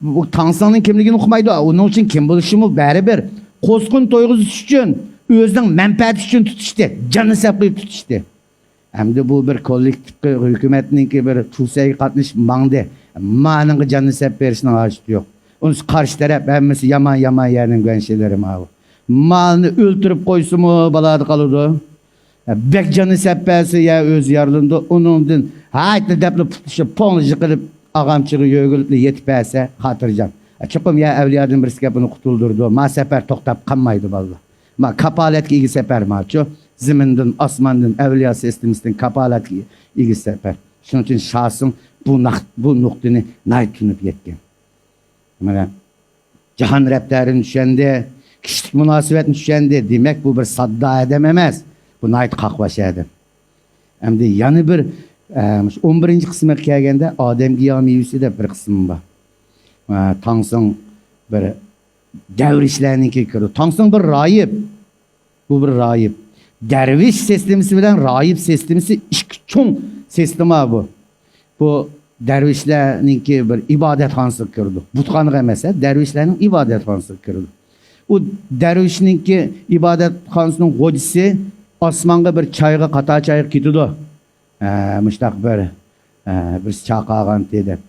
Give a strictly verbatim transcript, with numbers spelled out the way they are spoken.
بۇ تاڭسىڭنىڭ كىملىكىنى ئۇقمايدۇ. ئۇنىڭ ئۈچۈن كىم بولۇشىمۇ بەرىبىر. قوسقۇن تويغۇزۇش ئۈچۈن، ئۆزىنىڭ مەنپەئەتى ئۈچۈن تۇتۇشتى. جاننى سەپ قىلىپ تۇتۇشتى. ئەمدى بۇ بىر كوللېكتىپقا، ھۆكۈمەتنىڭكى بىر تۇسەيگە قاتنىشىپ ماڭدى. مانىڭغا جاننى سەپ بېرىشنىڭ ھاجىتى يوق. ئۇنىڭ قارشى تەرەپ ھەممىسى يامان، يامان يەرنىڭ گۇەنشىلىرى ماۋۇ. مالنى ئۆلتۈرۈپ قويسىمۇ بالادا قالىدۇ. بەك جاننى سەپ بەرسە يا ئۆزى يارىلىنىدۇ. ئۇنىڭدىن ھايتنى دەپلا پۇتلىشىپ، پوڭ يىقىلىپ، ئاغامچىغا يۆگىلىپلا يېتىپ بەرسە خاتىرجەم. چوقۇم يا ئەۋلىيادىن بىرسى كەپ ئۇنى قۇتۇلدۇرىدۇ. ما سەپەر توختاپ قالمايدۇ بالىلار. ما كاپالەتكە ئىگە سەپەر ماچۇ. زېمىندىن، ئاسماندىن، ئەۋلىيا سىستېمىسىدىن كاپالەتكە ئىگە سەپەر. شۇنىڭ ئۈچۈن شاسىڭ بۇ ناق-، بۇ نۇقتىنى ناھايىتى تونۇپ يەتكەن. مانا جاھان رەپتەرىنى چۈشەندى، كىشىلىك مۇناسىۋەتنى چۈشەندى. دېمەك، بۇ بىر ساددا ئادەم ئەمەس. بۇ ناھايىتى قاقباش ئادەم. ئەمدى يەنە بىر، ئە، مۇشۇ ئون بىرىنچى قىسمىغا كەلگەندە، ئادەمگە يا مېۋىسى دەپ بىر قىسىم بار. ئە، تاڭسىڭ بىر دەرۋىشلەرنىڭكى كىرىدۇ. تاڭسىڭ بىر راھىب. بۇ بىر راھىب. دەرۋىش سىستېمىسى بىلەن راھىب سىستېمىسى ئىككى چوڭ سىستېما بۇ. بۇ دەرۋىشلەرنىڭكى بىر ئىبادەتخانىسىغا كىرىدۇ. بۇتخانىغا ئەمەس، ھە، دەرۋىشلەرنىڭ ئىبادەتخانىسىغا كىرىدۇ. ئۇ دەرۋىشنىڭكى ئىبادەتخانىسىنىڭ غوجىسى ئاسمانغا بىر چايغا، قاتار چايغا كېتىدۇ. ھە، مۇشتاق بىر، ھە، بىرسى چاقىرغانتى دەپ.